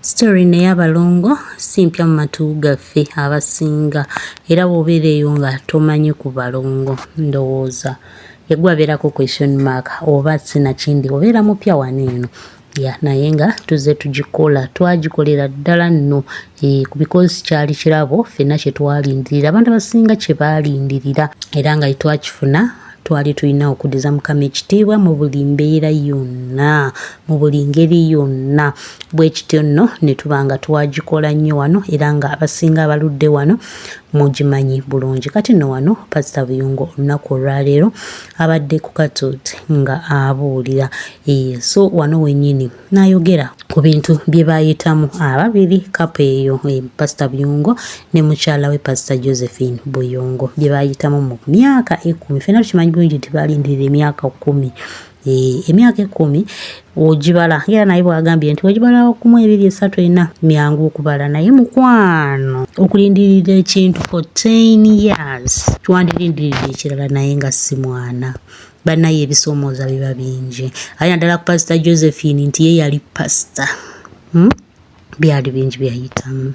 Story naye abalongo si mpya mu matu gaffe abasinga era bw'obeera eyo nga tomanyi ku balongo ndowooza yegwe abeerako question mark oba sinakindi obeera mupya wano eno ya naye nga tuzze tugikola twagikolera ddala nno eh, because kyali kirabo ffenna kye twalindirira abantu abasinga kye baalindirira era nga twakifuna twali tulina okudiza mukama ekitiibwa mu buli mbeera yonna mu buli ngeri yonna bwe kityo nno ne tuba nga twagikola nnyo wano era nga abasinga abaludde wano mugimanyi bulungi kati nno wano pasita buyungo olunaku olwaleero abadde ku katuuti nga abuulira eh, so wano wenyini n'ayogera ku bintu bye baayitamu ababiri kapo eyo eh, pasita Buyungo ne mukyala we pasita Josephine Buyungo bye baayitamu mu myaka ekkumi. Ffenna tukimanyi bulungi nti baalindirira emyaka kkumi eh, emyaka ekkumi ogibala era naye bwagambye nti ogibala okumu ebiri esatu ena myangu okubala naye mukwano okulindirira ekintu for 10 years twandirindiridde ekirala naye nga si mwana Banaye ebisomooza biba bingi aye naddala ku pasita Josephine nti ye yali pasita hmm? Byali bingi byayitamu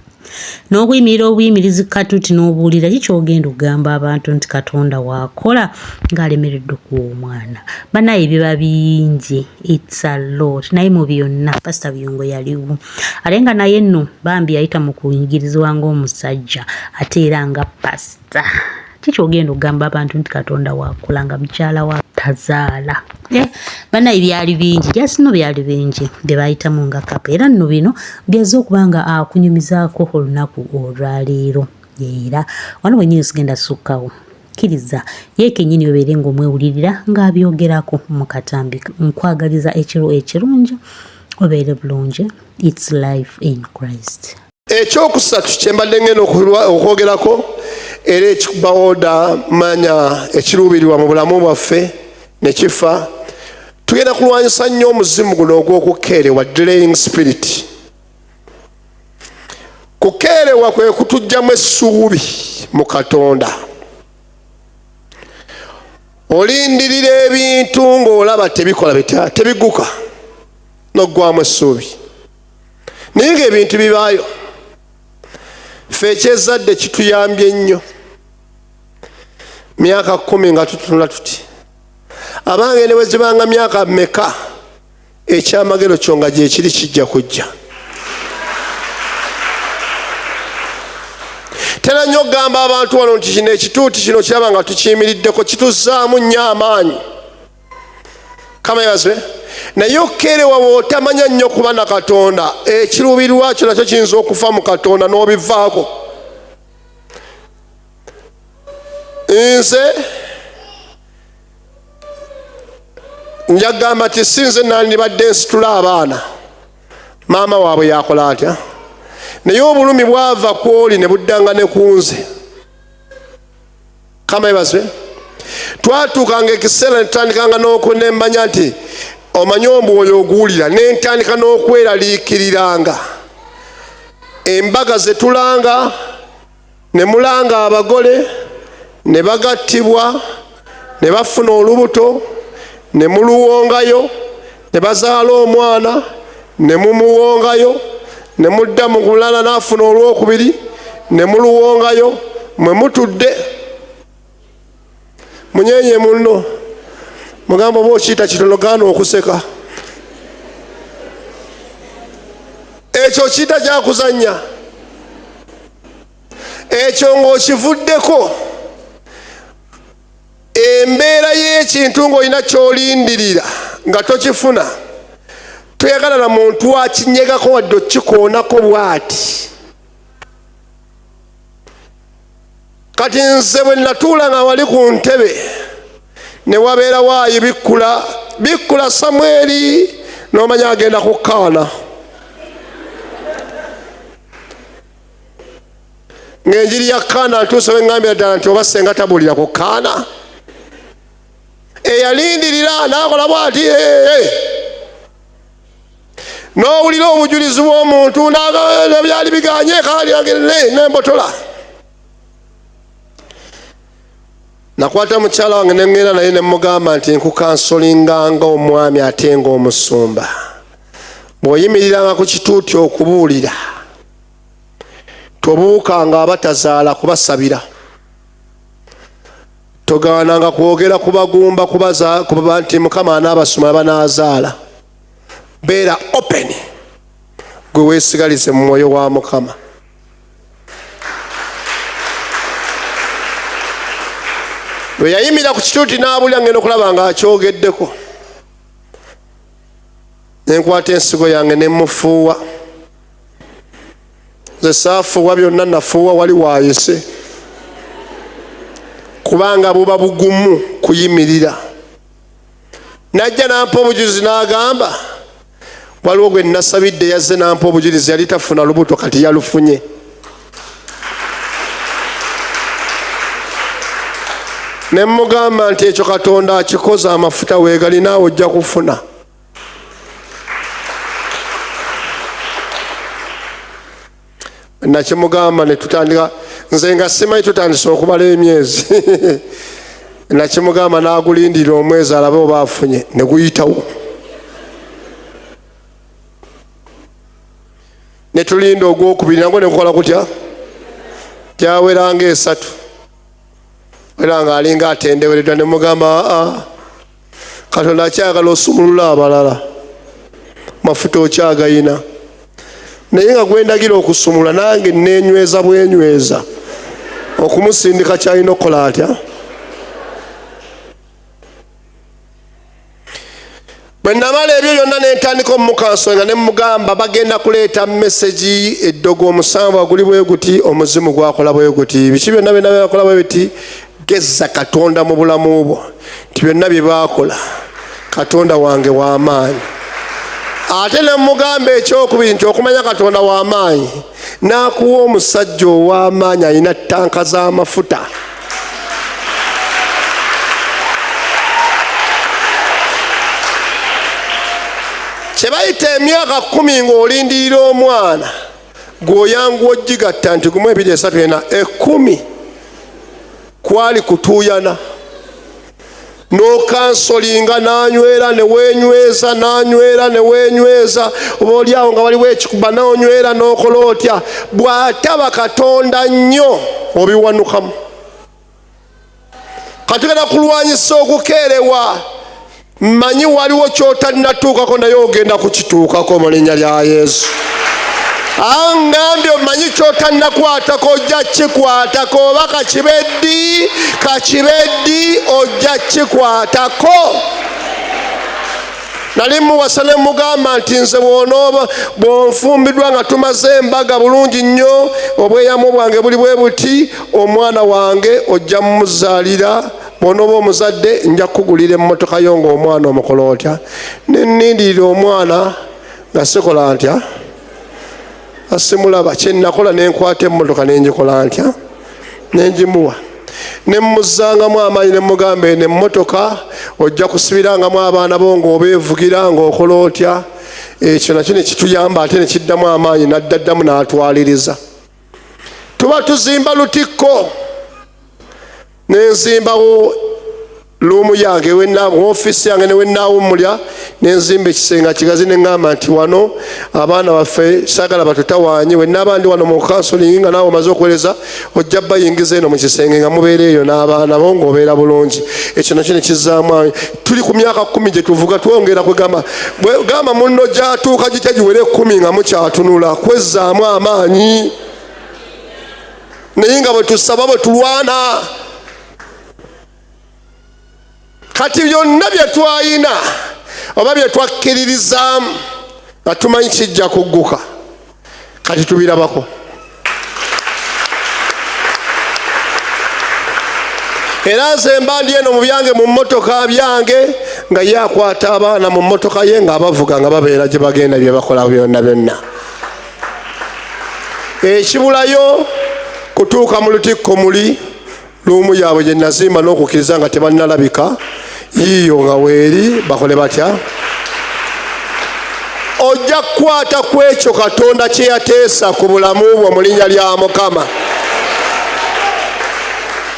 n'okuyimirira obuyimirizi katuti n'obuulira ki kyogenda okugamba abantu nti katonda wakola ng'alemereddwa okuwa omwana banaye biba bingi its a lot naye mu byonna pasita buyungo yaliwo ate nga naye nno bambi yayita mu kunyigirizibwa ng'omusajja ate era nga pasita Ki kyogenda okugamba abantu nti Katonda wakula nga mukyala wa tazaala? Eh, banaye byali bingi just no byali bingi bye bayitamu nga kapa era nno bino byazze okuba nga akunyumizaako olunaku olwaleero era wano wenyini sigenda sukkawo kkiriza ye kennyini obeere ng'omwewulirira ng'abyogerako mu katambi nkwagaliza ekiro ekirungi obeere bulungi its life in Christ. Ekyokusatu kyembadde ngenda okwogerako era ekikubawoda manya ekiruubirirwa mu bulamu bwaffe ne kifa, tugenda kulwanyisa nnyo omuzimu guno ogw'okukeerewa, delaying spirit. Kukeerewa kwe kutujjamu essuubi mu Katonda. Olindirira ebintu ng'olaba tebikola bitya, tebigguka, n'oggwamu essuubi. Naye ng'ebintu bibaayo. Ffe ekyezadde kituyambye nnyo. Myaka kkumi nga tutunula tuti, abange ne bwe zibanga myaka meka, ekyamagero kyo nga gyekiri kijja kujja. Tera nnyo okugamba abantu wano nti kino ekituuti kino kiraba nga tukiyimiriddeko kituzzaamu nnyo amaanyi. Kama yebazibwe. Naye okerewa bw'otamanya nnyo kuba na Katonda, ekiruubirirwa kyo nakyo kiyinza okufa mu Katonda n'obivaako. Nze nja kugamba nti si nze nandibadde nsitula abaana, maama waabwe yakola atya? Naye obulumi bwava ku oli ne buddanga ne ku nze. Kama yebazibwe. Twatuukanga ekiseera ne tutandikanga n'okunembanya nti omanyi omwoyo oguwulira, ne ntandika n'okweraliikiriranga embaga ze tulanga, ne mulanga abagole ne bagattibwa ne bafuna olubuto ne muluwongayo ne bazaala omwana ne mumuwongayo ne mudda mu kulala n'afuna olwokubiri ne muluwongayo mwe mutudde munyenye munno mugamba oba okiyita kitono gaana okuseka ekyo okiyita kyakuzannya ekyo ng'okivuddeko Embeera y'ekintu ng'olina ky'olindirira nga tokifuna, toyagala na muntu akinyegako wadde okukikoonako bw'ati. Kati nze bwe natuula nga wali ku ntebe ne wabeerawo ayibikkula bikkula Samweri n'omanya agenda kukkaana. Ng'enjiri ya Kaana ntuuse we ŋŋambira ddala nti oba ssenga tabuulira ku Kaana eyalindirira n'akola bw'ati n'owulira obujulizi bw'omuntu byali biganye nembotola. Nakwata mukyala wange ne ŋŋenda naye ne mmugamba nti nkukansolinganga omwami ate ng'omusumba. Bw'oyimiriranga ku kituuti okubuulira, tobuukanga abatazaala kubasabira. Togaananga kwogera ku bagumba kuba nti Mukama anaabasuma banaazaala. Beera open, gwe weesigalize mu mwoyo wa Mukama. Lwe yayimira ku kituuti n'abulira, ngenda okulaba ng'akyogeddeko, nenkwata ensigo yange nemufuuwa. Nze saafuuwa byonna, nafuuwa wali waayise, kubanga buba bugumu kuyimirira. Najja nampa obujulizi n'agamba waliwo gwe nasabidde yazze nampa obujulizi, yali tafuna lubuto kati yalufunye. Ne mugamba nti ekyo Katonda akikoze, amafuta weegali naawe ojja kufuna. Nakimugamba ne tutandika, nze nga simanyi tutandise okubala emyezi. Nakimugamba n'agulindira omwezi alabe oba afunye, ne guyitawo. Ne tulinda ogwokubiri nagwo ne gukola kutya, gyaweranga 3, era ng'alinga atendewereddwa. Ne mugamba aa, Katonda akyagala osumulula abalala, mafuta okyagayina, naye nga gwendagira okusumula nange nenyweza bwenyweza okumusindika kyalina okukola atya. Bwe namala ebyo byonna nentandika omukansonga ne mugamba bagenda kuleeta mesegi, eddogo omusanvu aguli bwe guti, omuzimu gwakola bwe guti, biki byonna byonna byakola bwe biti. Geza Katonda mu bulamu bwo nti byonna bye baakola Katonda wange w'amaanyi. Ate ne mugamba ekyokubiri nti okumanya Katonda w'amaanyi n'akuwa omusajja ow'amaanyi alina ttanka z'amafuta. Kye bayita emyaka 10 ng'olindirira omwana gw'oyanguwa ogigatta nti 1 2 3 4 10 kwali kutuuyana n'okansolinga n'anywera ne weenyweza n'anywera ne weenyweza, oba oli awo nga waliwo ekikuba n'onywera n'okola otya. Bw'ataba Katonda nnyo obiwanukamu. Katugenda kulwanyisa okukeerewa. Mmanyi waliwo ky'otannatuukako naye ogenda kukituukako mu linnya lya Yesu. Angambye omanyi ky'otannakwatako ojja kikwatako, oba kakibe ddi kakibe ddi ojja kikwatako. Nali muwasa ne mugamba nti nze bw'onooba bw'onfumbiddwa nga tumaze embaga bulungi nnyo, obweyamo bwange buli bwe buti, omwana wange ojja mumuzaalira, bw'onooba omuzadde nja kukugulira emmotoka yo ng'omwana omukola otya. Ne nnindirira omwana nga sikola ntya, asimulaba. Kye nakola ne nkwata emmotoka ne ngikola ntya, ne ngimuwa, ne mmuzzangamu amaanyi ne mugamba eno emmotoka ojja kusibirangamu abaana bo ng'obeevugira ng'okola otya. Ekyo nakyo ne kituyamba ate ne kiddamu amaanyi n'addaddamu n'atwaliriza. Tuba tuzimba lutikko, ne nzimbawo luumu yange ofiisi yange ne wennaawummulya, ne nzimba ekisenge kigazi ne ŋŋamba nti wano abaana baffe saagala batutawaanye, wennaaba ndi wano mu kansolingi nga naawe omaze okuweereza ojja bayingiza eno mu kisenge nga mubeera eyo n'abaana bo ng'obeera bulungi. Ekyo nakyo ne kizzaamu. Tuli ku myaka 10 gye tuvuga, twongera kwegamba gamba munno gyatuuka gitya giwere 10 nga mukyatunula, kwezzaamu amaanyi. Naye nga bwe tusaba bwe tulwana, kati byonna bye twayina oba bye twakkiririzaamu nga tumanyi kijja kugguka, kati tubirabako. Era nze mba ndi eno mu byange mu mmotoka byange nga ye akwata abaana mu mmotoka ye ng'abavuga nga babeera gye bagenda bye bakola byonna byonna. Ekibulayo kutuuka mu lutikko muli luumu yaabwe gye nazimba n'okukkiriza nga tebannalabika, yiiyo nga weeri bakole batya. Ojja kukwata ku ekyo Katonda kye yateesa ku bulamu bwo mu linnya lya Mukama.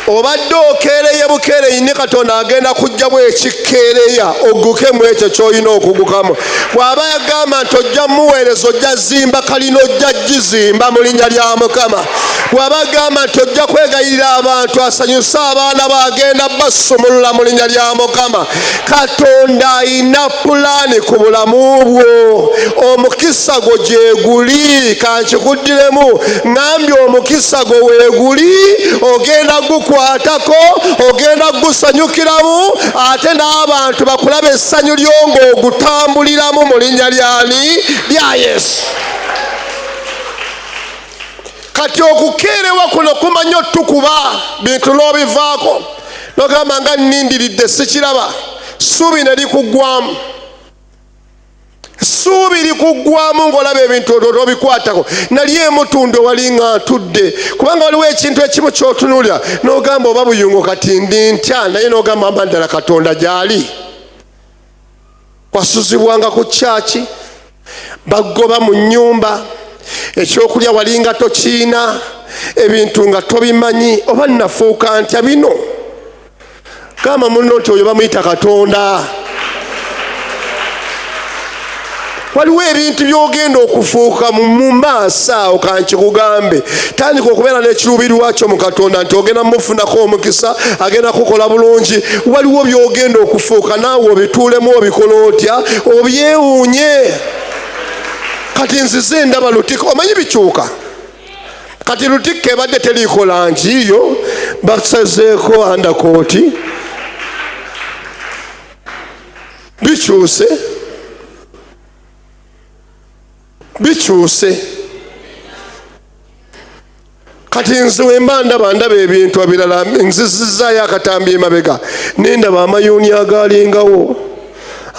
Obadde okeereye bukeereyi ne Katonda agenda kujjamu ekikeereya oggukemu ekyo ky'olina okugukamu. Bw'aba yagamba nti ojja muweereza, ojja zimba kalina, ojja gizimba mu linnya lya Mukama. Bw'aba agamba nti ojja kwegayirira abantu asanyuse abaana bo, agenda basumulula mu linnya lya Mukama. Katonda alina pulaani ku bulamu bwo. Omukisa gwo gyeguli. Kankikuddiremu, ŋambye omukisa gwo weeguli, ogenda gukwatako, ogenda gusanyukiramu, ate n'abantu bakulaba essanyu lyo ng'ogutambuliramu mu linnya lyani? Lya Yesu. Kati okukeerewa kuno kumanyi otukuba bintu n'obivaako nogamba nga nnindiridde sikiraba, ssuubi ne likuggwamu. Ssuubi likuggwamu ng'olaba ebintu olwo tobikwatako. Nali emutundu wali nga ntudde, kubanga waliwo ekintu ekimu ky'otunuulira n'ogamba oba buyungo kati ndi ntya, naye n'ogamba mba ddala Katonda gy'ali. Wasuzibwanga ku kyaki, bagoba mu nnyumba, ekyokulya walinga tokiina, ebintu nga tobimanyi, oba nafuuka ntya bino. Gamba munno nti oyo bamuyita Katonda. Waliwo ebintu by'ogenda okufuuka mu maaso awo. Kankikugambe, tandika okubeera n'ekiruubirirwa kyo mu Katonda nti ogenda mufunako omukisa, agenda kukola bulungi. Waliwo by'ogenda okufuuka naawe obituulemu, obikola otya, obyewuunye. Kati nzize ndaba Lutikko, omanyi bikyuka. Kati Lutikko ebadde teriiko langi yo, basazeeko andakooti, bikyuse bikyuse. Kati nze wemba ndaba ndaba ebintu ebirala, nzizizaayo akatambi emabega nendaba amayuuni agalingawo,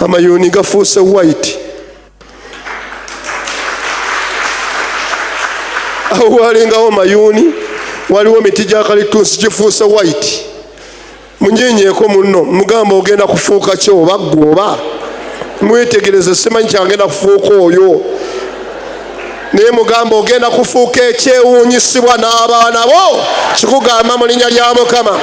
amayuuni gafuuse white. Awo walingawo mayuuni, waliwo miti gya kalitunsi gifuuse white. Munyenyeeko munno, mugamba ogenda kufuuka ki oba ggwe oba mwetegereze, simanyi kyagenda kufuuka oyo, naye mugamba ogenda kufuuka ekyewuunyisibwa n'abaana bo. Kikugamba mu linnya lya Mukama.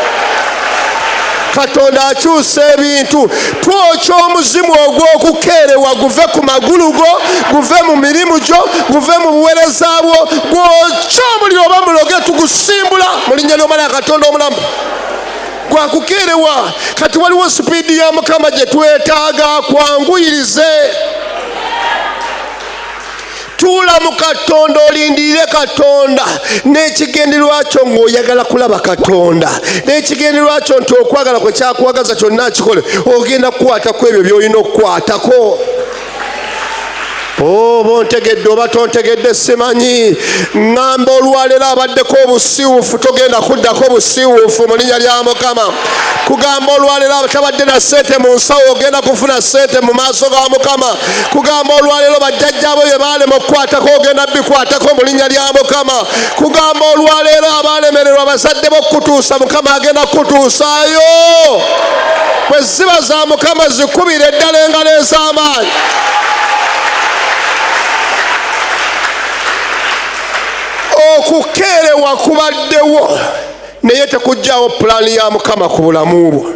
Katonda akyusa ebintu. Twokya omuzimu ogw'okukeerewa guve ku magulu go, guve mu mirimu gyo, guve mu buweereza bwo. Gwokya omuliro oba muloge, tugusimbula mu linnya ly'Omwana Katonda omulamu. Gwakukeerewa. Kati waliwo sipiidi ya Mukama gye twetaaga, kwanguyirize. Tuula mu Katonda, olindirire Katonda n'ekigendererwa kyo, ng'oyagala kulaba Katonda n'ekigendererwa kyo nti okwagala kwe kyakwagaza kyonna akikole. Ogenda kukwatako ebyo by'olina okukwatako. Oba ontegedde oba tontegedde simanyi, ŋŋamba olwaleero abaddeko obusiiwuufu togenda kuddako busiiwuufu mu linnya lya Mukama. Kugamba olwaleero abatabadde na ssente mu nsawo, ogenda kufuna ssente mu maaso ga Mukama. Kugamba olwaleero bajjajjaabo bye baalema okukwatako, ogenda bikwatako mu linnya lya Mukama. Kugamba olwaleero abaalemererwa bazadde b'okukutuusa, Mukama agenda kukutuusaayo. Bwe ziba za Mukama zikubira eddala engalo ez'amaanyi. Okukeerewa kubaddewo, naye tekujjaawo pulaani ya Mukama ku bulamu bwo.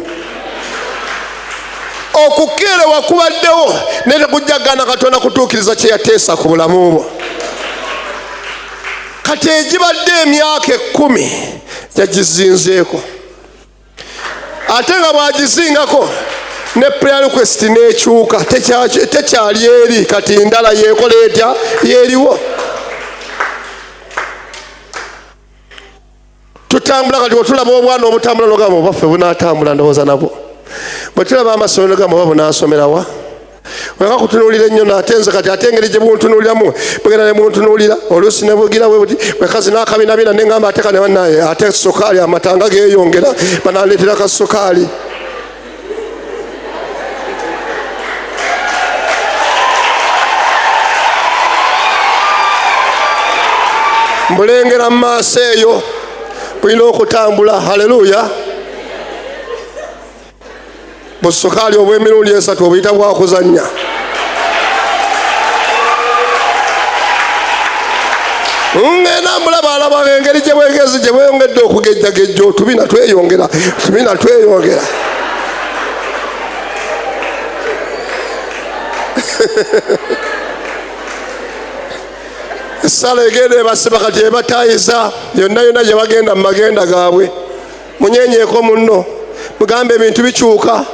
Okukeerewa kubaddewo, naye tekujja kugaana Katonda kutuukiriza kye yateesa ku bulamu bwo. Kati egibadde emyaka 10 yagizinzeeko, ate nga bw'agizingako ne prayer request n'ekyuka, tekyali eri, kati ndala yeekola etya yeeriwo. Tutambula kati bwetulaba obwana obutambula nogamba obaffe bunaatambula, ndowooza nabwo. Bwe tulaba amasomero nogamba oba bunaasomerawa, weka kutunuulira ennyo. Naate nze kati ate engeri gye buntunuuliramu, bugenda ne buntunuulira oluusi ne bugira bwe buti bwekazi n'akabinabina, ne ngamba ate kane bannaye, ate sukaali amatanga geeyongera, banandeetera ka sukaali. Mbulengera mu maaso eyo bulina okutambula. Haleluya! Busukaali obw'emirundi 3 obuyita bwakuzannya. Ngenda mulaba alaba engeri gye bwengezi gye bweyongedde okugejjagejja otubina tweyongera otubina tweyongera. Essala egenda ebasiba kati ebatayiza yonna yonna gye bagenda mu magenda gaabwe. Munyenyeeko munno mugambe ebintu bikyuka.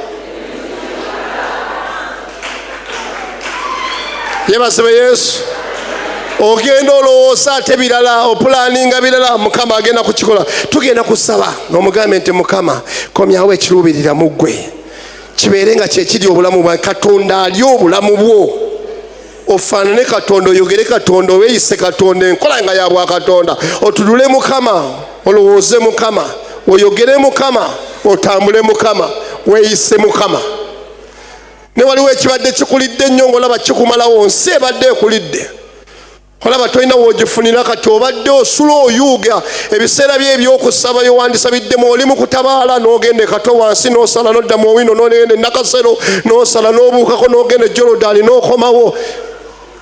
Yebasibe Yesu. Ogenda olowooza ate birala, opulaninga birala, Mukama agenda kukikola. Tugenda kusaba ng'omugambe nti Mukama komyawo ekiruubirira mu ggwe kibeere nga kyekiri obulamu bwa Katonda. Ali obulamu bwo ofaanane Katonda, oyogere Katonda, oweeyise Katonda, enkola nga ya bwa Katonda. Otulule Mukama, olowooze Mukama, oyogere Mukama, otambule Mukama, weeyise Mukama. Ne waliwo ekibadde kikulidde ennyo ng'olaba kikumalawo, nsi ebadde ekulidde, olaba tolina w'ogifunira, kati obadde osula oyuuga ebiseera bye ebyokusaba byewandisabiddemu oli mu kutabaala, n'ogenda ekato wansi n'osala n'odda mu Owino, n'ogenda e Nakasero n'osala n'obuukako n'ogenda e Jorodaani n'okomawo.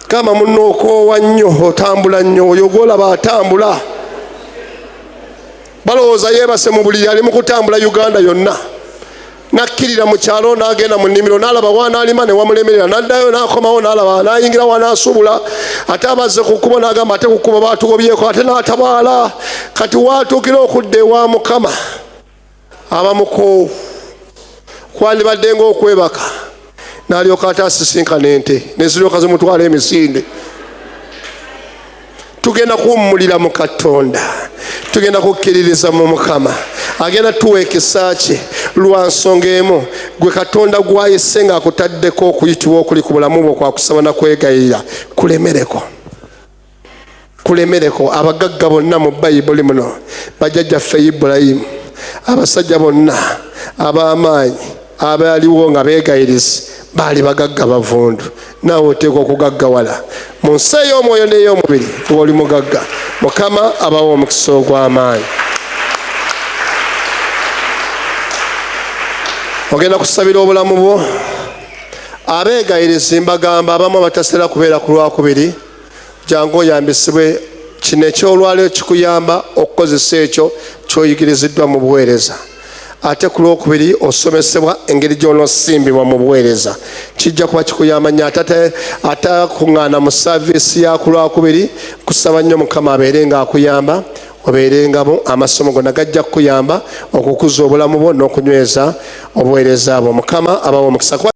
Gamba munno okoowa nnyo, otambula nnyo. Oyo gw'olaba atambula balowooza yeebase mu buliri, ali mu kutambula Uganda yonna. Nakkirira mu kyalo n'agenda mu nnimiro n'alaba waanaalima ne wamulemerera, n'addayo n'akomawo n'alaba n'ayingira wanaasuubula, ate abazze ku kkubo n'agamba ate ku kkubo baatugobyeko, ate n'atabaala. Kati waatuukira okudda ewa Mukama aba mukoowu, kwandibadde ng'okwebaka, n'alyoka ate asisinkana ente ne ziryoka zimutwala emisinde. Tugenda kuwummulira mu Katonda, tugenda kukkiririza mu Mukama, agenda tuwa ekisa kye lwa nsonga emu. Gwe Katonda gwayise ng'akutaddeko okuyitibwa okuli ku bulamu bwo kwakusaba na kwegayirira, kulemereko, kulemereko. Abagagga bonna mu Bayibuli muno, bajjajjaffe Ibulayimu, abasajja bonna ab'amaanyi abaaliwo nga beegayirizi baali bagagga bavundu. Naawe oteekwa okugaggawala mu nsi ey'omwoyo n'ey'omubiri ng'oli mugagga. Mukama abawa omukisa ogw'amaanyi. Ogenda kusabira obulamu bwo. Abeegayirizi mbagamba abamu abatasera kubeera ku Lwakubiri, jangu oyambisibwe kino ekyolwaleero kikuyamba okukozesa ekyo ky'oyigiriziddwa mu buweereza. Ate ku Lwokubiri osomesebwa engeri gy'onoosimbibwa mu buweereza, kijja kuba kikuyamba nnyo. Ate atakuŋŋaana mu saaviisi ya ku Lwakubiri, kusaba nnyo Mukama abeere ng'akuyamba obeerengamu. Amasomo gonna gajja kukuyamba okukuza obulamu bwo n'okunyweza obuweereza bwo. Mukama abawa omukisa.